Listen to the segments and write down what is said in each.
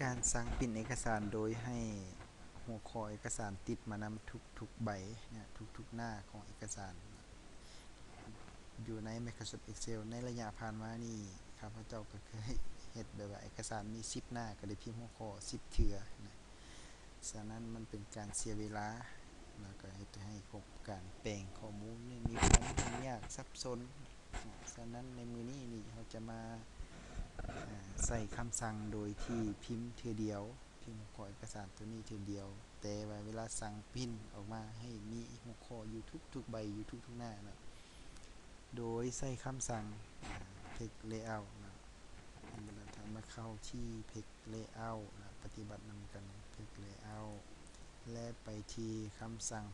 ການສັ່ງປຣິ້ນເອກະສານໂດຍໃຫ້ຫົວຂໍ້ເອກະສານຕິດມານຳທຸກໆໃບນະ ທຸກໆໜ້າຂອງເອກະສານ. ຢູ່ໃນ Microsoft Excel ໃນໄລຍະຜ່ານມານີ້ ຂ້າພະເຈົ້າກໍເຄີຍເຮັດແບບວ່າເອກະສານມີສິບໜ້າ ກໍໄດ້ພິມຫົວຂໍ້ສິບເທື່ອນະ. ສະນັ້ນມັນເປັນການເສຍເວລາ ແລ້ວກໍເຮັດໃຫ້ການແປງຂໍ້ມູນນີ້ມີຄວາມຫຍຸ້ງຍາກສັບສົນ. ສະນັ້ນໃນມື້ນີ້ນີ້ເຮົາຈະມາ ເອີ ໃສ່ຄຳສັ່ງໂດຍທີ່ພິມເທື່ອດຽວ, ພິມຫົວຂໍ້ເອກະສານໂຕນີ້ເທື່ອດຽວ, ແຕ່ວ່າເວລາສັ່ງປຣິ້ນອອກມາໃຫ້ມີຫົວຂໍ້ຢູ່ທຸກໆໃບ, ຢູ່ທຸກໆໜ້າເນາະ, ໂດຍໃຊ້ຄຳສັ່ງ Page Layout ເນາະ. ເວລາຖ້າມາເຂົ້າທີ່ Page Layout ນະ ປະຕິບັດນຳກັນ Page Layout ແລະ ໄປທີ່ຄຳສັ່ງ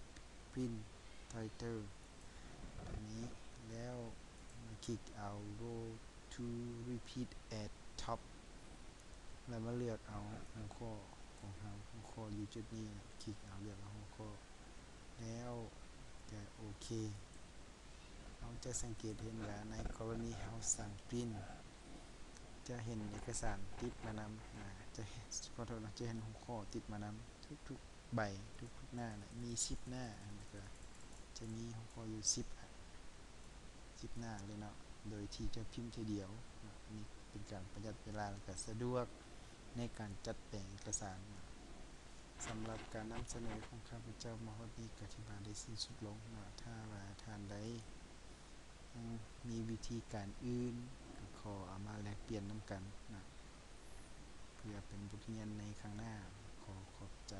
Print Title ຕົວນີ້ ແລ້ວມາຄລິກເອົາ Row to Repeat at Top ແລ້ວມາເລືອກເອົາຫົວຂໍ້ຂອງເຮົາ, ຫົວຂໍ້ຢູ່ຈຸດນີ້, ຄລິກເອົາ ເລືອກເອົາຫົວຂໍ້ ແລ້ວກະໂອເຄ. ເຮົາຈະສັງເກດເຫັນວ່າໃນກໍລະນີເຮົາສັ່ງປຣິ້ນ ຈະເຫັນເອກະສານຕິດມານຳນະ, ຈະເຫັນ, ຂໍໂທດເນາະ, ຈະເຫັນຫົວຂໍ້ຕິດມານຳທຸກໆໃບ, ທຸກໆໜ້ານະ, ມີສິບໜ້າ, ອັນນີ້ກໍຈະມີຫົວຂໍ້ຢູ່ສິບອັນ, ສິບໜ້າເລີຍເນາະ, ໂດຍທີ່ຈະພິມເທື່ອດຽວເນາະ. ອັນນີ້ເປັນການປະຢັດເວລາ ແລ້ວກໍສະດວກໃນການຈັດແປງເອກະສານເນາະ. ສຳລັບການນຳສະເໜີຂອງຂ້າພະເຈົ້າມາຮອດນີ້ກໍຖືວ່າໄດ້ສິ້ນສຸດລົງເນາະ. ຖ້າວ່າທ່ານໃດຍັງມີວິທີການອື່ນ ກໍຂໍເອົາມາແລກປ່ຽນນຳກັນເນາະ ເພື່ອເປັນບົດຮຽນໃນຄັ້ງໜ້າ. ຂໍຂອບໃຈ.